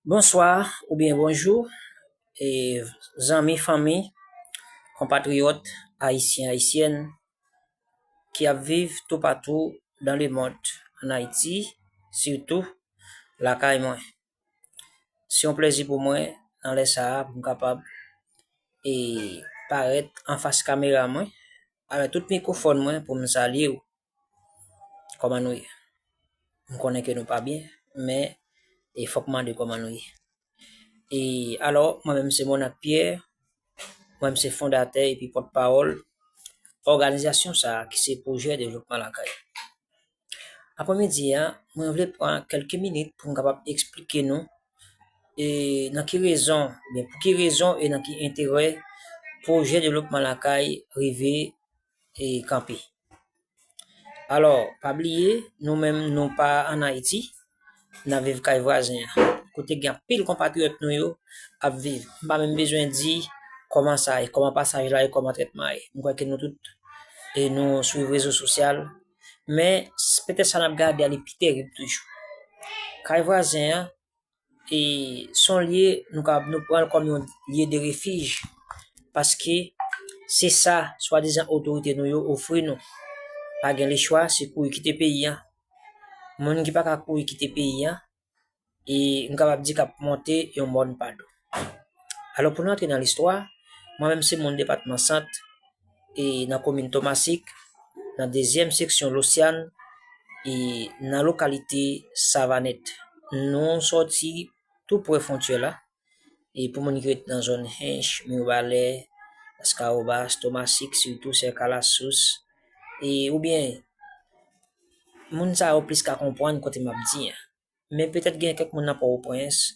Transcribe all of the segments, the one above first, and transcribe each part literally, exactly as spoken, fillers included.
Bonswa oubyen bonjou, e zanmi, fanmi, konpatriyòt ayisyen, ayisyèn ki ap viv toupatou dans le monde, ann Ayiti, sitou lakay mwen. Se yon plezi pou mwen, nan lè sa a, pou m kapab, e, parèt anfas kamera mwen, avèk tout mikwofòn mwen pou m salye w. Kòman nou ye? M konnen ke nou pa byen, men, e, fòk m mande kòman nou ye. E, alò, mwen menm se Monac Pierre, mwen menm se fondatè epi pòtpawòl òganizasyon sa a ki se Pwojè Devlopman Lakay. Aprèmidi a, mwen vle pran kèlke minit pou m kapab eksplike nou, e, nan ki rezon, oubyen pou ki rezon e nan ki enterè Pwojè Devlopman Lakay rive, e, kanpe. Alò, pa bliye, nou menm nou pa ann Ayiti, n ap viv kay vwazen an, kote gen anpil konpatriyòt nou yo ap viv. M pa menm bezwen di kòman sa ye, kòman pasaj la ye, kòman trètman ye. M kwè ke nou tout, e, nou swiv rezo sosyal, men s-, petèt sa n ap gade a li pi terib toujou. Kay vwazen an, e, se yon lye nou ka, nou pran l kòm yon lye de refij, paske se sa swadizan otorite nou yo ofri nou. Pa gen lechwa, se kouri kite peyi a. Moun ki pa ka kouri kite peyi a, e, m kapab di k ap monte yon mòn pa do. Alò, pou nou antre nan listwa, mwen menm se moun depatman Sant, e, nan komin Tomasik, nan dezyèm seksyon Losyàn, e, nan lokalite Savanèt. Nou sòti tou pre fwontyè la. E pou moun ki ret nan zòn Hench, Mibalè, Laskawobas, Tomasik, sitou Sèkalasous, e, oubyen, moun sa yo plis ka konprann kote m ap di an. Men petèt gen kèk moun nan Pòtoprens,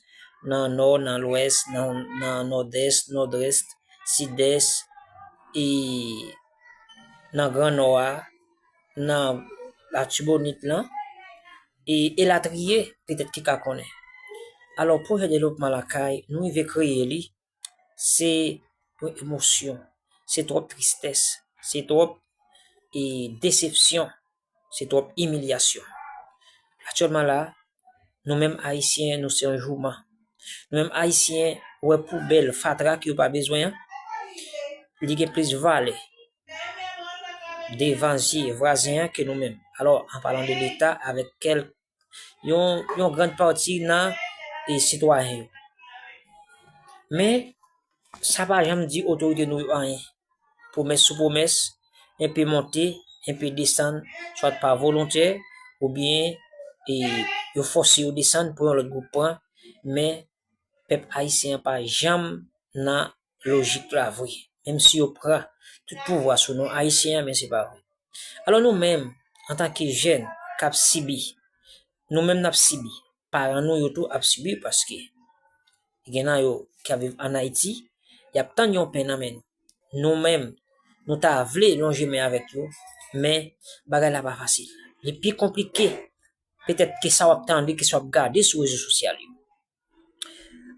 nan Nò, nan Lwès, nan, nan Nòdès, Nòdès, Sidès, e nan Gran Nò a, nan Latibonit lan, e elatriye, petèt ki ka konnen. Alò, Pwojè Devlopman Lakay, nou rive kreye li, se yon emosyon, se twòp tristès, se twòp, e, desepsyon, se twòp imilyasyon. Aktyèlman la, nou menm Ayisyen, nou se yon jouman. Nou menm Ayisyen, wè poubèl, fatra ke yo pa bezwen an, li gen plis valè devan zye vwazen an ke nou menm. Alò, an palan de Leta, avèk kèl-, yon, yon grann pati nan, e, sitwayen yo. Men, sa pa janm di otorite nou yo anyen. Pwomès sou pwomès, enpe monte, enpe desann, swa pa volontè, oubyen, e, yo fòse yo desann pou yon lòt gwoup pran, men pèp ayisyen an pa janm nan lojik la vre. Menm si yo pran tout pouvwa sou non ayisyen an, men se pa vre. Alò nou menm, antanke jèn k ap sibi, nou menm n ap sibi, paran nou yo tou ap sibi, paske gen nan yo k ap viv ann Ayiti, y ap tann yon pen nan men nou. Nou menm, nou ta vle lonje men avèk yo, men bagay la pa fasil. Li pi konplike petèt ke sa w ap tande, ke sa w ap gade sou rezo sosyal yo.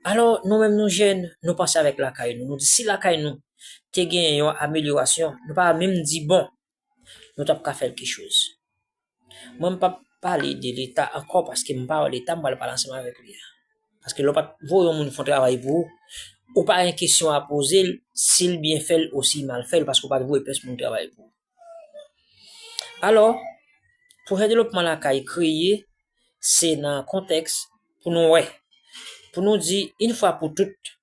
Alò, nou menm nou jèn, nou panse avèk lakay nou. Nou di si lakay nou te gen yon amelyorasyon, nou pa menm di bon, nou t ap ka fè l kèk choz. Mwen, m p ap pale de Leta ankò, paske m pa wè Leta, m pral pale ansanm avèk li a. Paske lè w pa t voye yon moun fè yon travay pou ou, ou pa gen kesyon a poze l, si l byen fè l ou si l mal fè l, paske w pa t voye pèsonn moun travay pou ou. Alò, Pwojè Devlopman Lakay kreye, se nan kontèks pou nou wè, pou nou di, yon fwa pou tout,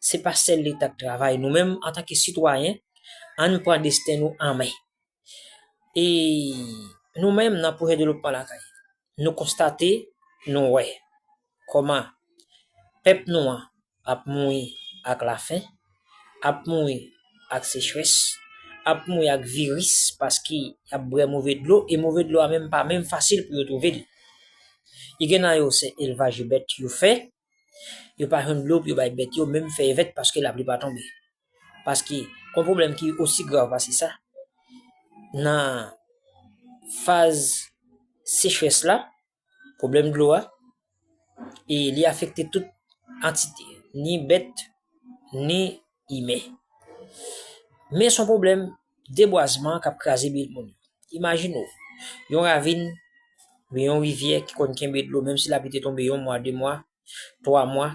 se pa sèl Leta k travay. Nou menm, antanke sitwayen, ann pran desten nou an men. E nou menm, nan Pwojè Devlopman Lakay, nou konstate, nou wè kòman pèp nou an ap mouri ak lafen, ap mouri ak sechrès, ap mouri ak viris, paske y ap bwè move dlo, e move dlo a menm pa menm fasil pou yo twouve l. E gen nan yo, se elvaj bèt yo fè, yo pa jwenn dlo pou yo bay bèt yo, menm fè evèt paske lapli pa tonbe. Paske gon pwoblèm ki osi grav pase sa, nan faz sechrès la, pwoblèm dlo a, e li afekte tout antite, ni bèt, ni imen. Men se yon pwoblèm debwazman k ap kraze vil moun yo. Imajine w, yon ravin, oubyen yon rivyè ki konn kenbe dlo, menm si lapli te tonbe yon mwa, de mwa, twa mwa,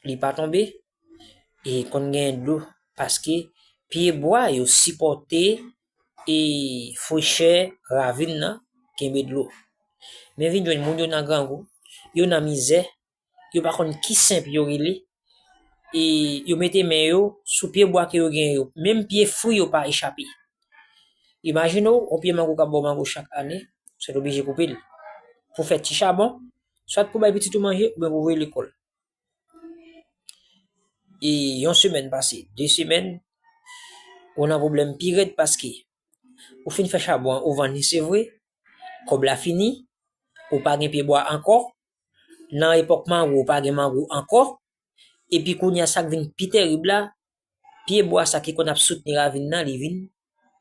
li pa tonbe, e konn gen dlo, paske pye bwa yo sipòte e frechè ravin nan kenbe dlo. Men vin jwenn moun yo nan grangou, yo nan mizè, yo pa konn ki sen pou yo rele, e yo mete men yo sou pye bwa ke yo gen yo, menm pye fwi yo pa echape. Imajine w, yon pye mango k ap ba w mango chak ane, sèt oblije koupe l. Pou fè ti chabon, swat pou bay pitit ou manje, oubyen pou voye lekòl. E yon semèn pase, de semèn, ou nan pwoblèm pi rèd paske ou fin fè chabon an, ou vann li, se vre, kòb la fini, ou pa gen pye bwa ankò, nan epòk mango, ou pa gen mango ankò, epi kounye a sa k vin pi tèrib la, pye bwa sa ki konn ap soutni ravin nan, li vin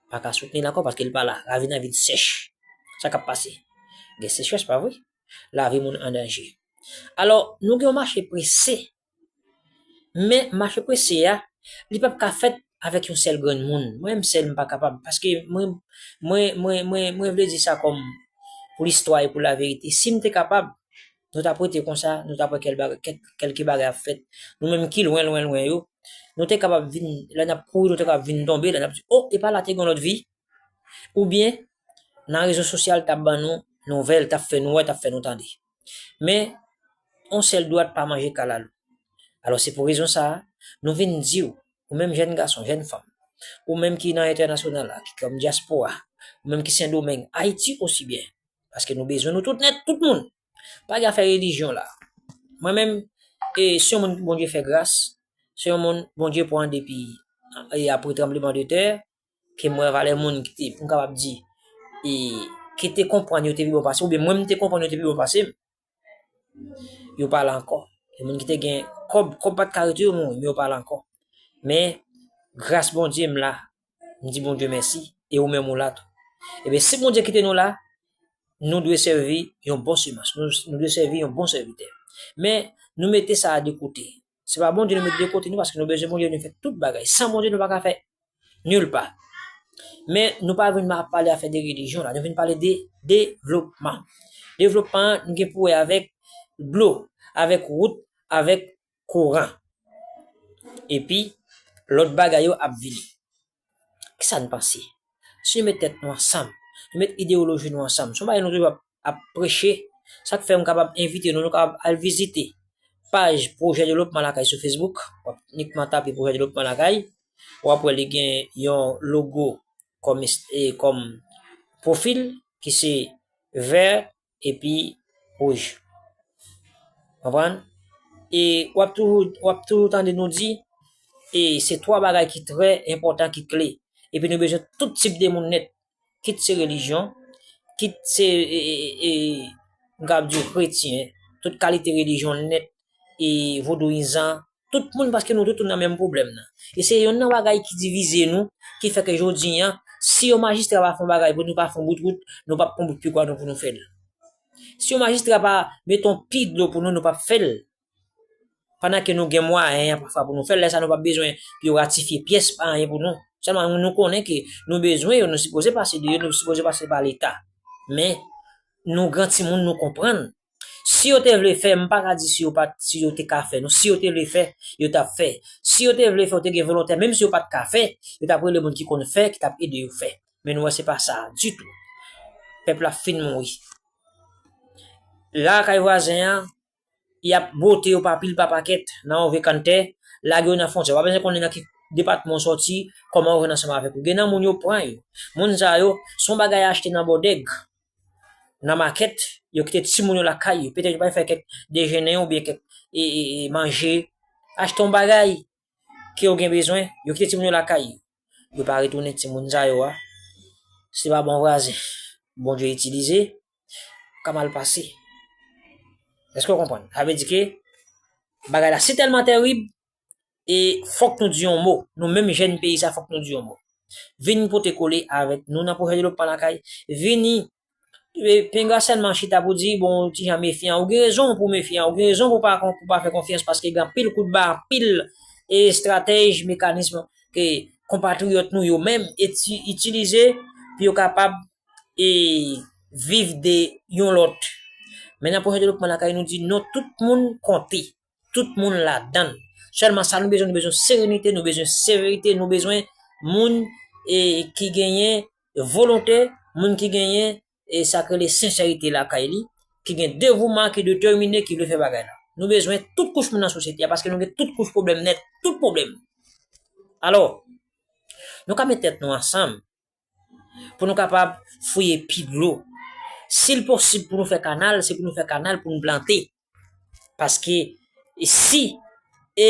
pa ka soutni l ankò paske l pa la, ravin nan vin sèch. Sa k ap pase? Gen sechrès, pa vre? Lavi moun an danje. Alò, nou gen yon mache prese. Men mache prese a, li p ap ka fèt avèk yon sèl grenn moun. Mwen menm sèl, m pa kapab. Paske mwen, mwen, mwen, mwen, mwen vle di sa kòm pou listwa e pou laverite. Si m te kapab, nou t ap rete konsa, nou t ap wè kèl bagay, kèk, kèlke bagay ap fèt. Nou menm ki lwen, lwen, lwen yo, nou te kapab vin, lè n ap kouri, nou te kapab vin tonbe, lè n ap di, "O, e pa la te gen yon lòt vi." Oubyen, nan rezo sosyal, t ap ban nou nouvèl, t ap fè nou wè, t ap fè nou tande. Men, yon sèl dwat pa manje kalalou. Alò, se pou rezon sa a, nou vin di w, ou menm jèn gason, jèn fanm, ou menm ki nan entènasyonal la, ki kòm dyaspora, ou menm ki Sendomeng, Ayiti osi byen, paske nou bezwen nou tout nèt, tout moun. Pa gen afè relijyon la. Mwen menm, e, se yon moun Bondye fè gras, se yon moun Bondye pran depi, e, apre tranbleman de tè, ke m wè valè moun ki te, pou m kapab di, e, ki te konprann yo te pi bon pase m, oubyen mwen m te konprann yo te pi bon pase m. Yo pa la ankò. Gen moun ki te gen kòb, kòb pa t ka rete yo mouri, men yo pa la ankò. Men, gras Bondye, m la. M di Bondye mèsi, e ou menm ou la tou. Ebyen, si Bondye kite nou la, nou dwe sèvi yon bon semans, nou, nou dwe sèvi yon bon sèvitè. Men, nou mete sa a de kote. Se pa Bondye nou mete de kote, nou, paske nou bezwen Bondye, nou fè tout bagay. San Bondye, nou pa ka fè nil pa. Men, nou pa vin ma-, pale afè de relijyon la, nou vin pale de devlopman. Devlopman an, nou gen pou wè avèk dlo, avèk wout, avèk kouran. Epi, lòt bagay yo ap vini. Kisa n panse? Si nou met tèt nou ansanm, nou met idewoloji nou ansanm, se yon bagay nou toujou ap, ap preche, sa k fè m kapab envite nou, nou kapab al vizite paj Pwojè Devlopman Lakay sou Facebook, w ap inikman tape Pwojè Devlopman Lakay, w ap wè li gen yon logo kòm, e, kòm pwofil ki se vè epi wouj. Konprann? E w ap toujou, w ap toujou tande nou di, e se twa bagay ki trè enpòtan, ki kle. Epi nou bezwen tout tip de moun nèt, kit se relijyon, kit se, e, e, e, e, m kapab di w kretyen, tout kalite relijyon nèt, e vodouyizan, tout moun, paske nou tout nan menm pwoblèm nan. E se yonn nan bagay ki divize nou, ki fè ke jodi a, si yon majistra pa fè yon bagay pou nou, pa fè yon bout wout, nou p ap pran bout pye bwa nou pou nou fè l. Si yon majistra pa mete yon pi dlo pou nou, nou p ap fè l. Pandan ke nou gen mwayen an pafwa pou nou fè l, lè sa a nou p ap bezwen pou yo ratifye pyès pa anyen pou nou. Sèlman nou, nou konnen ke nou bezwen yo, nou sipoze pase de yo, nou sipoze pase pa Leta. Men, nou gran timoun, nou konprann. Si yo te vle fè, m pa ka di si yo pa, si yo te ka fè, non. Si yo te vle fè, yo t ap fè. Si yo te vle fè, yo te gen volonte, menm si yo pa t ka fè, yo t ap rele moun ki konn fè, ki t ap ede yo fè. Men nou wè se pa sa ditou. Pèp la fin mouri. Lakay vwazen an, y ap bwote yo pa pil pa pakèt nan yon vye kann tè, lage yo nan fwontyè. Ou pa bezwen konnen nan ki depatman w sòti, kòman yo jwenn ansanm avèk ou. Gen nan moun yo pran yo. Moun sa yo, se yon bagay achte nan bòdèg, nan makèt, yo kite timoun yo lakay yo. Petèt yo pral fè kèk dejene oubyen kèk, e, e, e, manje. Achte yon bagay ke yo gen bezwen, yo kite timoun yo lakay yo. Yo pa retounen timoun sa yo a. Se pa bon vwazen Bondye itilize, ka mal pase. Èske w konprann? Sa vle di ke bagay la si tèlman tèrib, e fòk nou di yon mo. Nou menm jèn peyi sa, fòk nou di yon mo. Vini pote kole avèk nou nan pwojè devlopman lakay. Vini, e, pengra sèlman chita pou di, bon, ou ti jan mefyan. Ou gen rezon pou mefyan, ou gen rezon pou pa kon-, pou pa fè konfyans, paske gen anpil kout ba, anpil, e, estratèj, mekanism ke konpatriyòt nou yo menm eti-, itilize pou yo kapab, e, viv de yon lòt. Men nan pwojè devlopman lakay, nou di non, tout moun konte. Tout moun ladan l. Sèlman sa nou bezwen, nou bezwen serenite, nou bezwen severite, nou bezwen moun, e, ki genyen volonte, moun ki genyen, e, sa k rele sensèite lakay li, ki gen devouman, ki detèmine, ki vle fè bagay la. Nou bezwen tout kouch moun nan sosyete a, paske nou gen tout kouch pwoblèm nèt, tout pwoblèm. Alò, nou ka met tèt nou ansanm pou nou kapab fouye pi dlo. Si l posib pou nou fè kanal, se pou nou fè kanal pou nou plante. Paske si, e,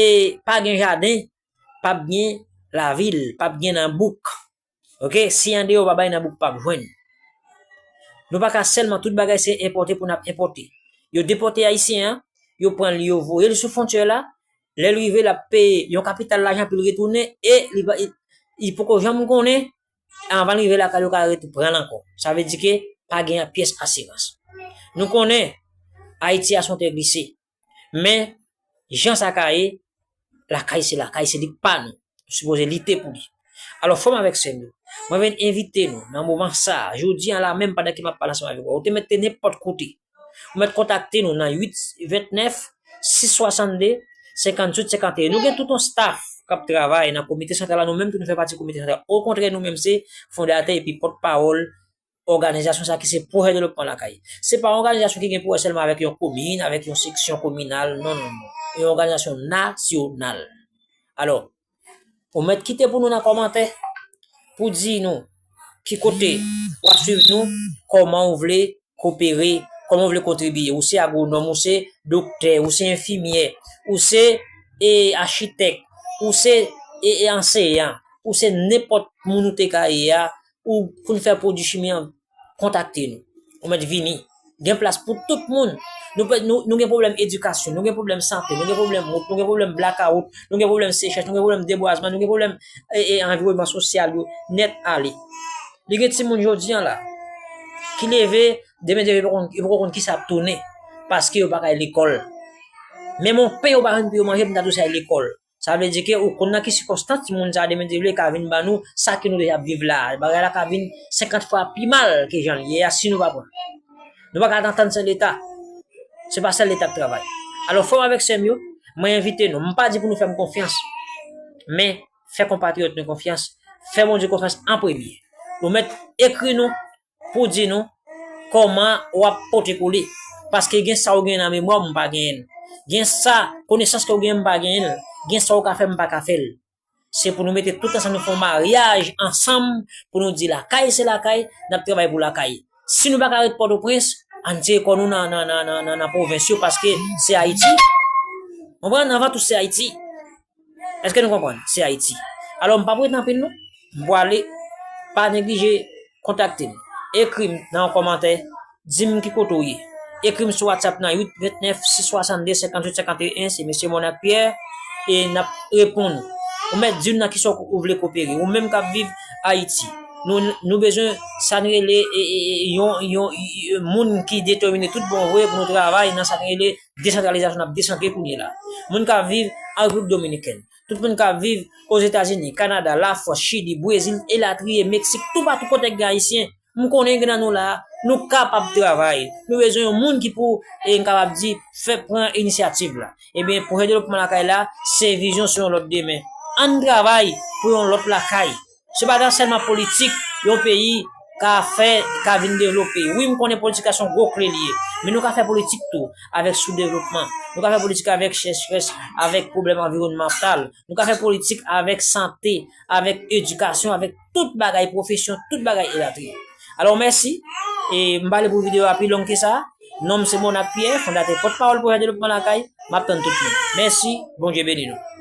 pa gen jaden, p ap gen lavil, p ap gen nan bouk. Oke, si andeyò pa bay, nan bouk p ap jwenn. Nou pa ka sèlman tout bagay se enpòte pou n ap enpòte. Yo depòte Ayisyen an, yo pran l, yo voye l sou fwontyè la. Lè l rive, l ap peye yon kapital lajan pou l retounen e li pa, li, li poko janm konnen, anvan l rive lakay li, yo ka ret pran l ankò. Sa vle di ke pa gen pyès asirans. Nou konnen Ayiti a se yon tè glise. Men, jan sa ka ye, lakay se lakay, se li k pa nou. Nou sipoze lite pou li. Alò, frè m avèk sè m yo, mwen vin envite nou nan moman sa a, jodi a la menm, pandan ke m ap pale ansanm avèk ou, ou te mèt te nenpòt kote. Ou mèt kontakte nou nan uit vennèf sis swasannde senkantuit senkanteyen. Nou gen tout yon staff k ap travay nan komite santral la, nou menm tou nou fè pati komite santral. Okontrè, nou menm se fondatè epi pòtpawòl òganizasyon sa ki se Pwojè Devlopman Lakay. Se pa yon òganizasyon ki gen pou wè sèlman avèk yon komin, avèk yon seksyon kominal, non, non, non. Yon òganizasyon nasyonal. Alò, ou mèt kite pou nou nan kòmantè pou di nou ki kote w ap swiv nou, kòman ou vle kopere, kòman w vle kontribye. Ou se agwonòm, ou se doktè, ou se enfimyè, ou se, e, achitèk, ou se, e, e, anseyan, ou se nenpòt moun ou te ka ye a, ou pou n fè pwodui chimi an, kontakte nou. Ou mèt vini. Gen plas pou tout moun. Nou, pe- nou, nou gen pwoblèm edikasyon, nou gen pwoblèm sante, nou gen pwoblèm wout, nou gen pwoblèm blakawout, nou gen pwoblèm sechèch, nou gen pwoblèm debwazman, nou gen pwoblèm, e, e, anviwònman sosyal yo nèt ale. Li gen timoun jodi a la ki leve, demen Dye vle, yo poko konn, yo poko konn kisa ap tounen, paske yo pa ka al lekòl. Menm yon pen yo pa jwenn pou yo manje, pou n ta di w se al lekòl. Sa vle di ke ou konn nan ki sikonstans timoun sa a demen Dye vle ka vin ban nou sa ke nou deja ap viv la a. Bagay la ka vin senkant fwa pi mal ke jan l ye a si nou pa pran. Nou pa ka tann sèl Leta. Se pa sèl Leta k travay. Alò, frè m avèk sè m yo, mwen envite nou. M pa di pou nou fè m konfyans. Men, fè konpatriyòt nou konfyans. Fè Bondye konfyans an premye. Ou mèt ekri nou pou di nou kòman w ap pote kole. Paske gen sa w gen nan memwa w, m pa genyen l. Gen sa, konesans ke w gen, m pa genyen l. Gen sa w ka fè, m pa ka fè l. Se pou nou mete tout ansanm, nou fè yon maryaj ansanm, pou nou di lakay se lakay, n ap travay pou lakay. Si nou pa ka ret Pòtoprens, ann tire kò nou nan, nan, nan, nan, nan, nan pwovens yo, paske se Ayiti. Konprann? Anvan tou, se Ayiti. Èske nou konprann? Se Ayiti. Alò, m p ap rete anpil non. M pwale, pa neglije kontakte m. Ekri m nan yon kòmantè, di m ki kote w ye. Ekri m sou WhatsApp nan uit vennèf sis swasannde senkantuit senkanteyen, se mesye Monak Pierre, e n ap reponn ou. Ou mèt di m nan kisa w vle kopere. Ou menm k ap viv Ayiti. Nou, nou bezwen sa n rele, e, e, e, yon, yon, yon moun ki detèmine tout bon vre pou nou travay nan sa n rele desantralizasyon, n ap desantre kounye la. Moun k ap viv an Repiblik Dominikèn, tout moun k ap viv Ozetazini, Kanada, Lafrans, Chili, Brezil, elatriye, Meksik, toupatou kote k gen Ayisyen, m konnen gen nan nou la, nou kapab travay. Nou bezwen yon moun ki pou, e, m kapab di, fè pran inisyativ la. Ebyen, pwojè devlopman lakay la, se vizyon sou yon lòt demen. Ann travay pou yon lòt lakay. Se pa nan sèlman politik yon peyi ka fè, ka vin devlope. Wi, m konnen politik la se yon gwo kle li ye. Men nou ka fè politik tou avèk soudevlopman. Nou ka fè politik avèk sechrès, avèk pwoblèm anviwònmantal. Nou ka fè politik avèk sante, avèk edikasyon, avèk tout bagay, pwofesyon, tout bagay elatriye. Alò, mèsi. E m pale pou videyo a pi long ke sa. Non m se Monak Pierre, fondatè pòtpawòl Pwojè Devlopman Lakay. M ap tann tout moun. Mèsi, Bondye beni nou.